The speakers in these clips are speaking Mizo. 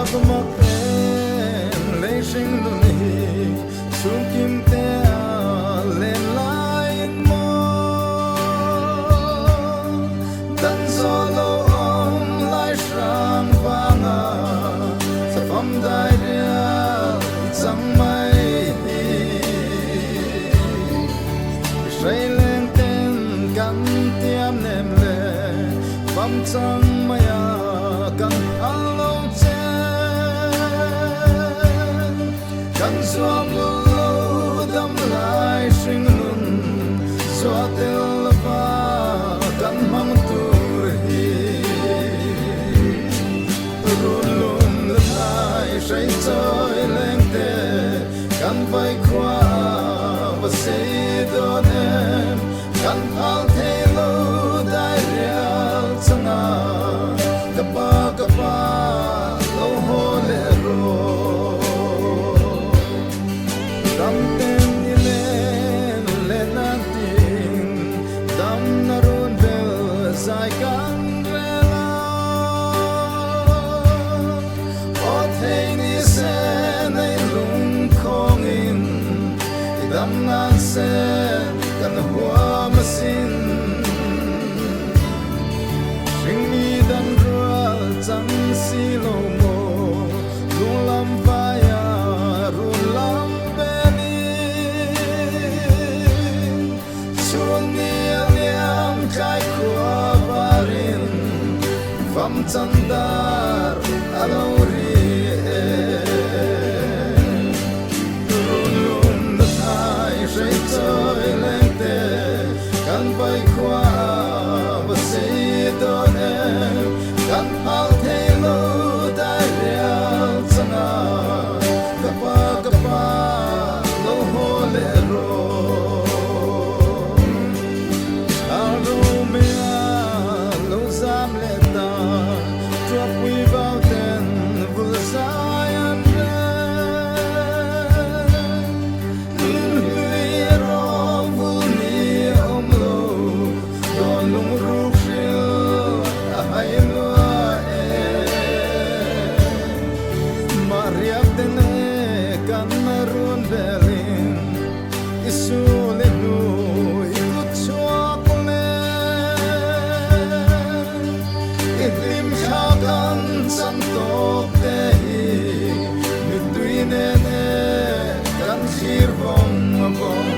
A va mak em lei hring nun hi chhungkim te a len laiin maw dan zawh lo awm lai hrang vanga thlafam dai rial i chang mai hi. I hreileng ten kan tiam nem le fam chang maia kan phal lo che. Kan zuam lul lo dam lai hring nun zua tel lova kan hmang tur hi. Run lum la thai hrei chawi leng te kan vai khua va sei dawn em kan phal thei lo dai rial changa ka pa ka pa lo haw leh rawh. Dam ten ni len leh nan tin dam na run bel zai kan rel a. Aw thei ni se nei lungkhawngin i dam nan se kan huam asin. Hringmi dan rual cang si lo maw lunglam vai ah run lam belin chun ni a liam tlai khua varin fam chan dar a lo ri e. Run lum na thai hrei chawi leng te kan vai khua va sei dawn em kan phal thei lo dai rial changa ka pa ka pa lo haw leh rawh. Aromea lo zam leh ta Tuapui vau ten vul zai an rel. Nunhlui erawh vul ni a awm lo, dawn lungruk hril a hai lua e. Mahriak ten e kan run velin i sul i hnu i kut chhuak le. I hlim thla kan chan tawk te hi mittui nen e kan thlir vawng vawng.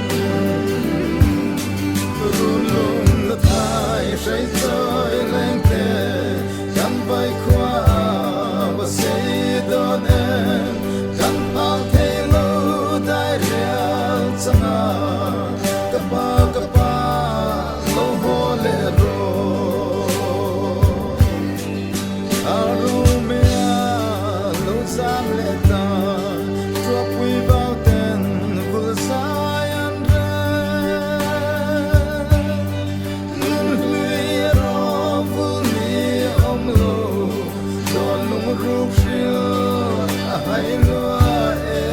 Run lung la thai hrei chawi leng te kan vai khua va sei dawn em kan phal thei lo dai rial changa ka pa ka pa lo haw leh rawh. Aromea lo zam leh ta Tuapui vau ten vul zai an rel. Nunhlui erawh vul ni a awm lo, dawn lungruk hril a hai lua e.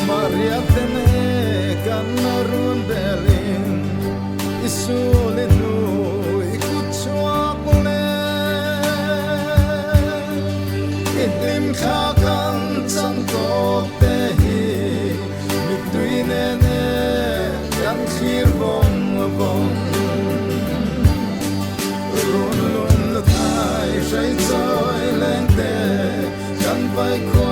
Mahriak ten e kan run belin i sul i hnu i kut chhuak le. I hlim thla kan chan tawk te hi mittui nen e kan thlir vawng vawng. Run lum la thai hrei chawi leng te kan vai khua.